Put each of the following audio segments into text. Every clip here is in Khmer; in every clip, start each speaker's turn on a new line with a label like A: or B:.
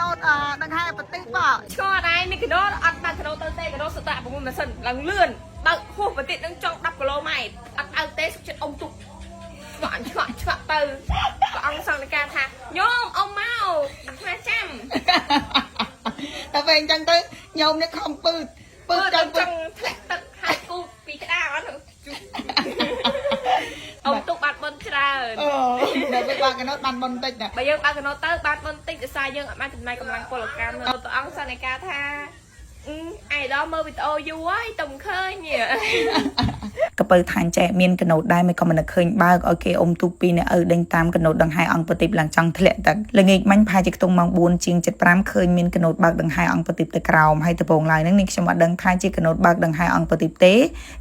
A: ណូតអដង្ហែប្រតិបោ
B: ឆ្ងល់ដែរមានកណោអត់បើកណោទៅទេកណោសតៈ6ម៉ាស៊ីនឡើងលឿនបើកហួសប្រតិនឹងចង់10គីឡូម៉ែត្រអត់បើកទេសុខចិត្តអុំទុកឆ្ងក់ឆ្ងក់ឆ្ងក់ទៅព្រះអង្គសង្ឃនិកាថាញោមអុំមកអាត្មាចាំ
A: តែពេលអញ្ចឹងទៅញោមនេះខំពឺតពឺត
B: ទៅ
A: ចឹងពឺត
B: ចង់ធ្លាក់ទឹកហើយគូពីក្តារអត់អុំទុកបាត់បុនច្រើន
A: អូដល់ពេលបើកណូតបានប៉ុនតិចណា
B: បើយើងបើកណោទៅបានបុនតិចដោយសារយើងអត់បានចំណាយកម្លាំងពលកម្មព្រះអង្គសង្ឃនិកាថាអឺឯដល់មើលវីដេអូយូរហើយតែមិនឃើញនេះ
C: កពៅថាញ់ចែកមានកណូតដែរមិនក៏មិននឹកឃើញបើកឲ្យគេអុំទូកពីអ្នកឪដេញតាមកណូតដង្ហែអង្គប្រទីបឡើងចង់ធ្លាក់ទឹកល្ងាចមិញប្រហែលជាខ្ទង់ម៉ោង4ជាង75ឃើញមានកណូតបើកដង្ហែអង្គប្រទីបទៅក្រោមហើយដំបូងឡើយហ្នឹងនាងខ្ញុំអត់ដឹងថាជាកណូតបើកដង្ហែអង្គប្រទីបទេ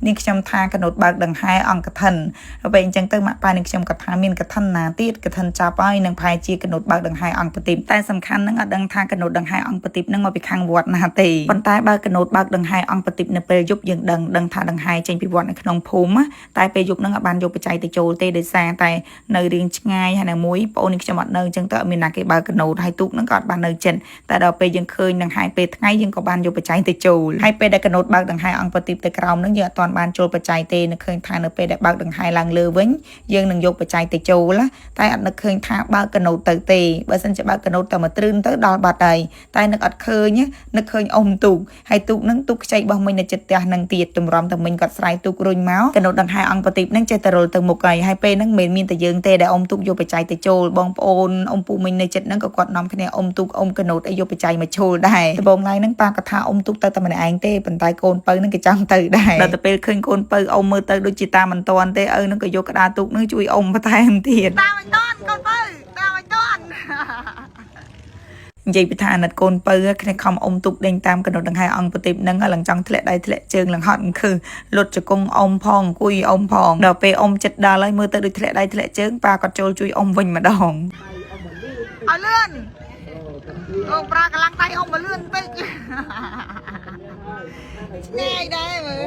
C: នាងខ្ញុំថាកណូតបើកដង្ហែអង្គកឋិនដល់ពេលអញ្ចឹងទៅម៉ាក់ប៉ានាងខ្ញុំក៏ថាមានកឋិនណាទៀតកឋិនចាប់ហើយនឹងប្រហែលជាកណូតបើកដង្ហែអង្គប្រទីបតែសំខាន់ហ្នឹងអត់ដឹងថាកណូតដង្ហែអង្គប្រទីបហ្នឹងមកពីខាងវត្តណាទេប៉ុន្តែបើកណូតបើកដង្ហែអង្គប្រទីបនៅពេលយប់យើងដឹងដឹងថាដង្ហែចេញពីវត្តនៅក្នុងភូមិណាតែពេលយប់ហ្នឹងអត់បានយកបច្ច័យទៅចូលទេដោយសារតែនៅរៀងឆ្ងាយហើយនៅមួយប្អូននេះខ្ញុំអត់នៅអញ្ចឹងទៅអត់មានណាគេបើកកណូតហើយទូកហ្នឹងក៏អត់បាននៅចិត្តតែដល់ពេលយើងឃើញដង្ហែពេលថ្ងៃយើងក៏បានយកបច្ច័យទៅចូលហើយពេលដែលកណូតបើកដង្ហែអង្គប្រទីបទៅក្រោមហ្នឹងយើងអត់ទាន់បានចូលបច្ច័យទេនឹកឃើញថានៅពេលដែលបើកដង្ហែឡើងលើវិញយើងនឹងយកបច្ច័យទៅចូលណាតែអត់នឹកឃើញថាបើកកណូតទៅទេបើសិនជាបើកកណូតតែមួយទ្រឿនទៅដល់បាត់ហើយតែនឹកអត់ឃើញណានឹកឃើញអុំទូកហើយទូកហ្នឹងទូកខ្ចីរបស់មិញនៅចិត្តផ្ទះហ្នឹងទៀតទម្រាំតែមិញគាត់ស្រ័យទូករុញមកកណូតដង្ហែអង្គប្រទីបហ្នឹងចេះតែរុលទៅមុខហើយហើយពេលហ្នឹងមិនមែនមានតែយើងទេដែលអុំទូកយកបច្ច័យទៅចូលបងប្អូនអុំពូមិញនៅចិត្តហ្នឹងក៏គាត់នាំគ្នាអុំទូកអុំកណូតអីយកបច្ច័យមកចូលដែរដំបូងឡើយហ្នឹងប៉ាក៏ថាអុំទូកទៅតែម្នាក់ឯងទេប៉ុន្តែកូនពៅហ្នឹងគេចង់ទៅដែរដល់ទៅពេលឃើញកូនពៅអុំមើលទៅដូចជាតាមមិនតាន់ទេឪហ្នឹងក៏យកក្តារទូកហ្នឹងជួយអុំបន្ថែមទៀត
A: តាមឲ្យតន់កូនបើតាមឲ្យតន់
C: និយាយពីថាអាណិតកូនពៅគ្នាខំអុំទូកដេញតាមកណូតដង្ហែអង្គប្រទីបហ្នឹងឡើងចង់ធ្លាក់ដៃធ្លាក់ជើងឡើងហត់អង្គឺលុតជង្គង់អុំផងអង្គុយអុំផងដល់ពេលអុំចិត្តដល់ហើយមើលទៅដូចធ្លាក់ដៃធ្លាក់ជើងប៉ាគាត់ចូលជួយអុំវិញម្ដង
A: ឲ្យលឿនអូប្រើកម្លាំងដៃអុំមកលឿនបន្តិចឆ្ងាយដែរមើល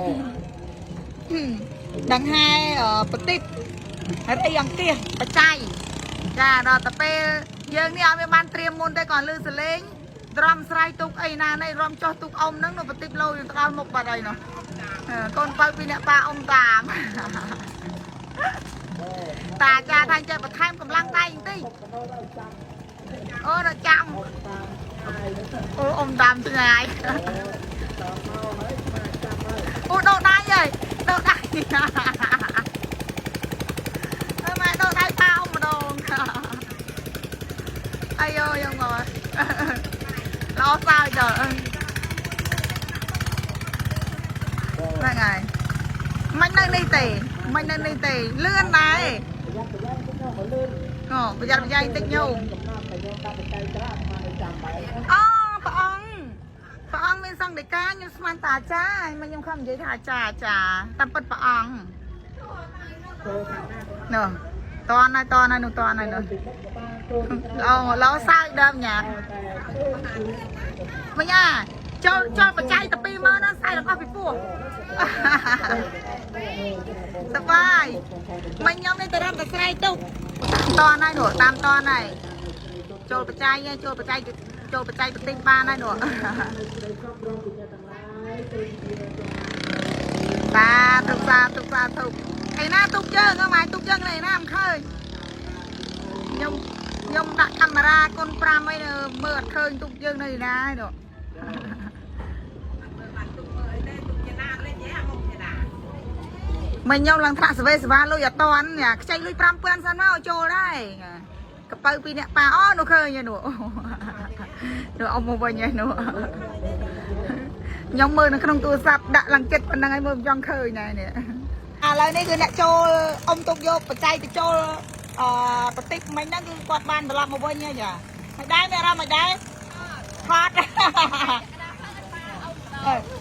A: ដង្ហែប្រតិបហើយអីអង្គាសបច្ច័យចាដល់ទៅពេលយើងនេះអត់មានបានត្រៀមមុនទេគាត់លឺសលេងទ្រាំស្រ័យទុកអីណានេះរំចោះទុកអុំហ្នឹងនៅប្រតិបលោយើងទៅដល់មុខបាត់ហើយនោះកូនបើពីអ្នកប៉ាអុំតាមតាចាថាចេះបន្ថែមកម្លាំងដៃបន្តិច អូដល់ចាំអូអ៊ំតាមឆ្ងាយអូដោដៃហើយដោដៃអើម៉ែដោដៃប៉ាអ៊ំម្ដងអាយយោងមកល្អសើចដល់ហ្នឹងហើយមិននៅនេះទេមិននៅនេះទេលឿនដែរអូប្រយ័ត្នប្រយែងតិចញោម អូព្រះអង្គព្រះអង្គមានសង្ឃដីកាខ្ញុំស្មានតាអាចារ្យមកខ្ញុំខំនិយាយថាអាចារ្យអាចារ្យតាមពិតព្រះអង្គនោះតនហើយតនហើយនោះតនហើយនោះល្អល្អសើចដើមញ៉ាមញ៉ាចូលចូលបច្ច័យតែ20000ណាសែរបស់ពីពោះសបាយមិញខ្ញុំនេះទៅរំតែស្រែកទុកតាមតនហើយនោះតាមតនហើយ ចូលបច្ច័យហើយចូលបច្ច័យចូលបច្ច័យបន្តិចបានហើយនោះ សាធុសាធុសាធុឯណាទុកយើងហ៎ម៉ែទុកយើងនេះណាមិនឃើញខ្ញុំខ្ញុំដាក់កាមេរ៉ាគុណ5អីនៅមើលអត់ឃើញទុកយើងនៅណាហើយនោះមិញខ្ញុំឡើងថ្នាក់សវេសវ៉ាលុយអត់តាន់ញ៉ាខ្ចីលុយ5000សិនមកឲ្យចូលដែរកពៅពីអ្នកប៉ាអូនោះឃើញហើយនោះនោះអ៊ំមកវិញហើយនោះ ខ្ញុំមើលនៅក្នុងទូរស័ព្ទដាក់ឡើងចិត្តប៉ុណ្្នឹងហើយមើលមិនចង់ឃើញដែរនេះឥឡូវនេះគឺអ្នកចូលអុំទុកយកបច្ច័យទៅចូលអឺប្រតិបមិញហ្នឹងគឺគាត់បានត្រឡប់មកវិញហើយចាមិនដែរមានអារម្មណ៍មិនដែរថត់អើ